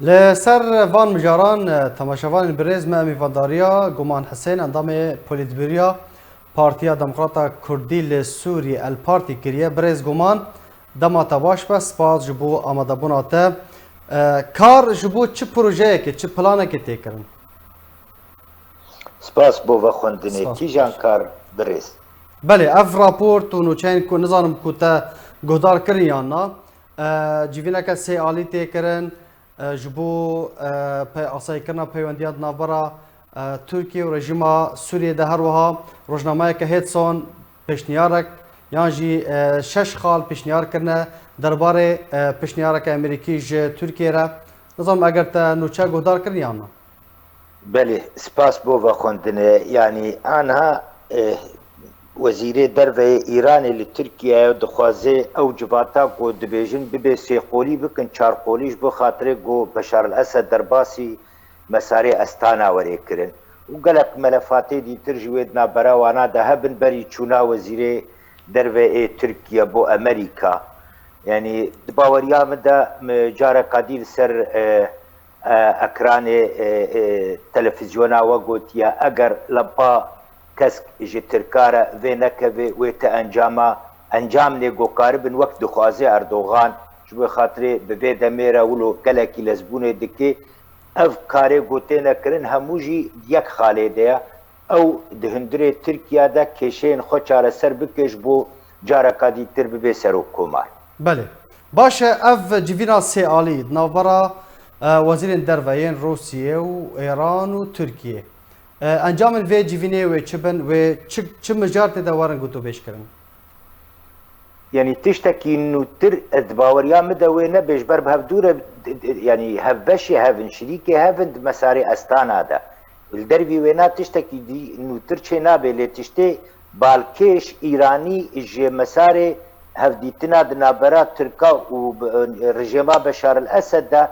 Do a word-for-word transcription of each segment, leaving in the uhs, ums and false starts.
Li ser van mijaran, e, temaşevanên birêz me, em ê vandariya Guman Hisên, endamê Polîtbûroya Partiya Demokrata Kurdî li Sûriyê, El Partî, kiriye. Birêz Guman, dema te baş be, spas ji bo amadebûna te. E, kar ji bo çi projeyekê, çi planekê tê kirin? Spas bo vexwendinê. Spas. Kîjan kar, birêz? Belê, ev raport û nûçeyên ku nizanim ku te guhdar kirin yan na, e, civîneke sê alî tê kirin, e, ji bo, e, pe-, asayîkirina peywendiya di navbera, e, Tirkiye û rejîma Sûriyê de, her wiha rojnameyeke Hudson pêşniyarek yan jî, e, şeş xal pêşniyar kirine derbarê, e, pêşniyareke Amerîkî ji Tirkiye re. Nizanim eger te nûçe guhdar kirin yan na? Belê, spas bo vexwendinê. Yanî, anha, eh, Wezîrê Derve yê Îranê li Tirkiyeyê dixwaze ew civata ku dibêjin bibe sêqolî bikin çarqolî, ji bo xatirê ku Beşar el Esed derbasî mesarê Estana were kirin. Û gelek melefatê dîtir ji wê di navbera wana de hebin berî çûna Wezîrê Derve ê Tirkiye bo Amerîka. Yanî, di baweriya min de, min careka dî li ser, eh, e, ekranê, e, e, televîzyona we gotiye, eger lempa kesk ji Tirka re vê nekeve, wê ti encama, encam nê ku karibin wek dixwaze Erdogan, ji bo xatirê bi vê demê re wilo gelekî lezbûnê dike, ev karê ku têne kirin hemû jî di yek xalê de ye. Ew di hundirê Tirkiye de kêşeyên xwe çareser bike ji bo careka dîtir bibe serokkomar. Belê. Baş e, ev civîna sê alî di navbera, e, wezîrên derve yên Rûsiyê û Îran û Tirkiyê. E, encamên vê civînê wê çi bin, wê çi, çi mijar tê de werin gotûbêj kirin? Yanî tiştekî nûtir ez di baweriya min de wê nebe, ji ber bi hevdû re, d-, d-, yanî hevbeşê hev in, şirîkê hev in di mesarê Estana de. Li dervî wêna tiştekî dî nûtir çê nabe, lê tiştê balkêş Îranî ji mesarê hevdîtina di navbera Tirka û bi-, rejêma Beşar el Esed de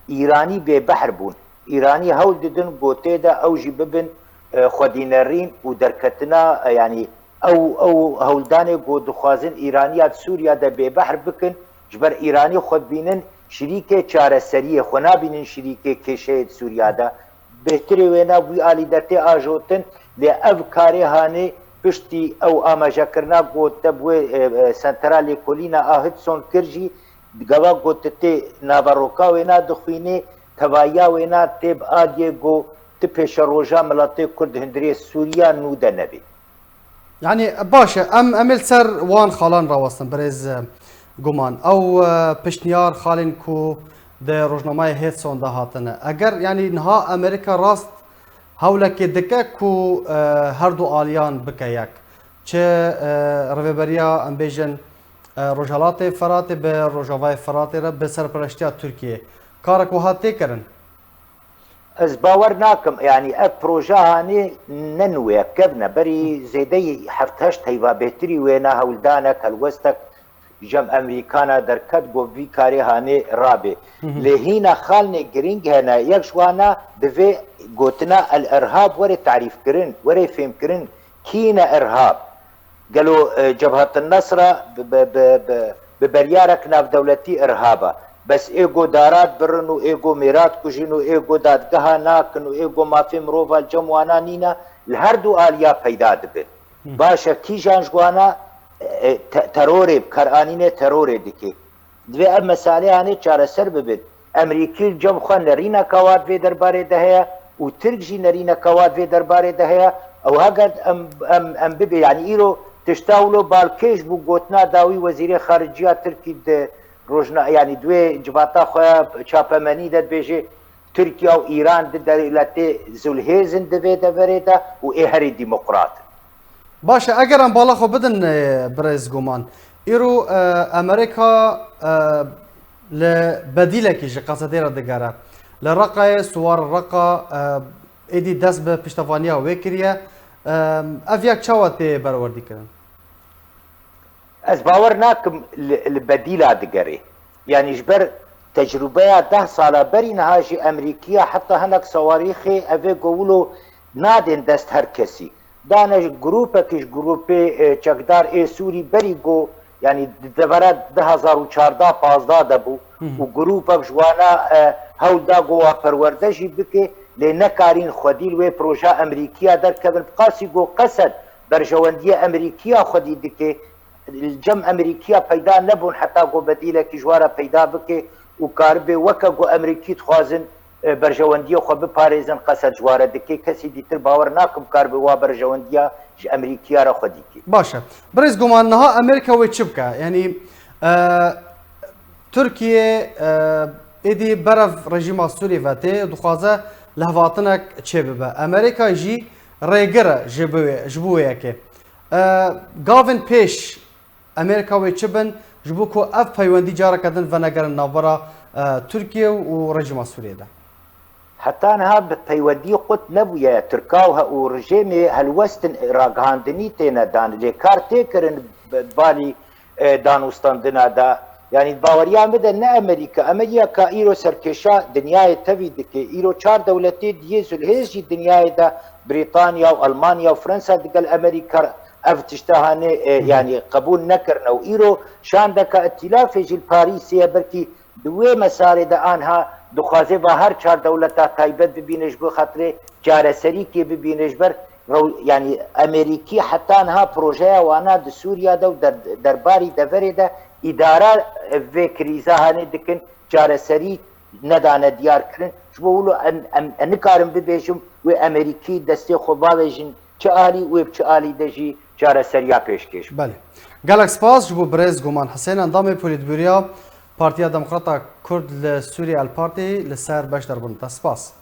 Îranî bêbehr bûn. Îranî hewl didin gotê de ew jî bibin, e, xwedînerîn û derketina, e, yanî ew, ew hewldanê ku dixwazin Îraniya di Sûriya de bêbehr bikin, ji ber Îranî xwe dibînin şirîkê çareseriyê, xwe nabînin şirîkê kêşeyê di Sûriya de. Bêhtirê wêna wî alî de tê ajotin, lê ev karê hanê piştî ew amajekirina ku te bi wê, e, e, sentera lêkolîna a Hudson kir jî, gava ku tu tê naveroka wêna dixwînê, tevahiya wêna tê bi aliyê ku ti pêşeroja miletê Kurd hundirê Sûriya nû de nebê. Yanî, baş e, em, em ê li ser wan xalan rawestin, birêz, e, Guman. Ew, e, piştniyar xalên ku di rojnameya Hudson de hatine. Eger, yanî, niha Amerîka rast hewlekê dike ku, e, her du aliyan bike yek. Çi, e, rêveberiya, em bêjin, e, Rojhelatê Feratê bi Rojavayê Feratê re bi serpereştiya Tirkiyê. Karek wiha tê kirin? Ez bawer nakim, yanî ev proje hanê ne nû ye, kevn e. Berî zêdeyî heft heşt heyva bêhtirî wêna hewldanek, helwestek cem Amerîkana derket, got vî karê hanê rabê. Lê hîna xalnê girîng hene, yek ji wana divê gotina El Irhab were tarîfkirin, were fêmkirin. Kî ne Irhab? Gelo, e, Cebhat el Nesra bi, bi, bi, bi, bi beryarek navdewletî irhab e. Bes ê go dara dibirin û ê go mêra dikujin û ê go dadgeha nakin û ê go mafê mirova li cem wana nîne, li her du aliya peyda dibin. Baş e, kîjan ji wana, e, te-, terorê, bi karanînê terorê dike? Divê ev meseleyanê çareser bibin. Emerîkî li cem xwe nerîneka wa di vê derbarê de heye û Tirk jî nerîneka wa di vê derbarê de heye. Ew heger em, em, em bibê, yanî îro tişta wilo balkêş bû gotina dawî Wezîrê Xariciya Tirkî di rojna-, yanî di wê civata xwe ya çapemenî de dibêje, Tirkiye û Îran di dewletê zilhêz in di vê deverê de û ê herî demokrat in. Baş e, eger em bala xwe bidin, e, birêz Guman. Îro, e, Amerîka, e, li bedîlekî ji qesedê re digere. Li Reqayê, Siwar Reqa, e, êdî dest bi piştevaniya wê kiriye. E, ev yek çawa tê berwerdîkirin? Ez bawer nakim li, li bedîla digerê. Yanî ji ber tecrûbeya deh sala berî niha jî Emerîkiya heta hinek sawarîxê evê go wilo nadên dest her kesî. Dane ji grûpekî ji grûpê, e, çekdar ê Sûrî berî go, yanî di devera du hezar û çardeh pazdeh de bû û grûpek ji wana, e, Hewl da ku wa perwerde jî bike, lê nekarîn xwedî li wê proja Emerîkiya derkevin. Bi qasî ku Qesed berjewendiya Emerîkiya xwedî dike, li cem Emerîkiya peyda nebûn heta ku bedîlekî ji wa re peyda bike û karibe weke ku Emerîkî dixwazin, e, berjewendiyê xwe biparêzin, Qesed ji wa re dike. Kesî dîtir bawer nakim karibe wa berjewendiya ji Emerîkiya re xwedî ke. Baş e. Birêz Guman, niha Amerîka wê çi bike? Yanî, e, Tirkiye, e, êdî berev rejîma Sûriyê ve tê, dixwaze lihevhatinek çêbibe. Amerîka jî rêgir e ji bo wê, ji bo wê yekê. E, gavên pêş Amerîka wê çi bin, ji bo ku ev peywendî careke din venegerin navbera, e, Tirkiye û rejîma Sûriyê de? Heta niha bi peywendî qut nebûye Tirka û he-, û rejêmê helwestin ragihandinî têne dan, lê kar tê kirin bi balî, e, danûstandina de. Yanî baweriya min de ne Amerîka, Amerîka îro serkêşa dinyayê tevî dike. Îro çar dewletê diyê zilhêz jî dinyayê de, Brîtanya û Almanya û Fransa digel Amerîka ev tişta hanê, e, Hı hı. yanî qebûl nekirine û îro şandeka îtîlafê jî li Parîsê ye, belkî di wê mesarê de anha dixwaze va her çar dewleta taybet bibîne ji bo xatirê çareserîkê bibîne ji ber rew-, yanî Amerîkî heta niha projeya wana di Sûriya de û der-, derbarî deverê de îdara vê krîza hanê dikin, çareserî nedane diyar kirin. Ji bo wilo em, em, em nikarin bibêjim wê Amerîkî destê xwe bavêjin çi alî, wê bi çi alî de jî çareseriya pêşkêş bikin. Belê. Gelek spas ji bo birêz Guman Hisên, endamê polîtbûriya Partiya Demokrata Kurd li Sûriyê El Partî li ser beşdarbûn. Te spas.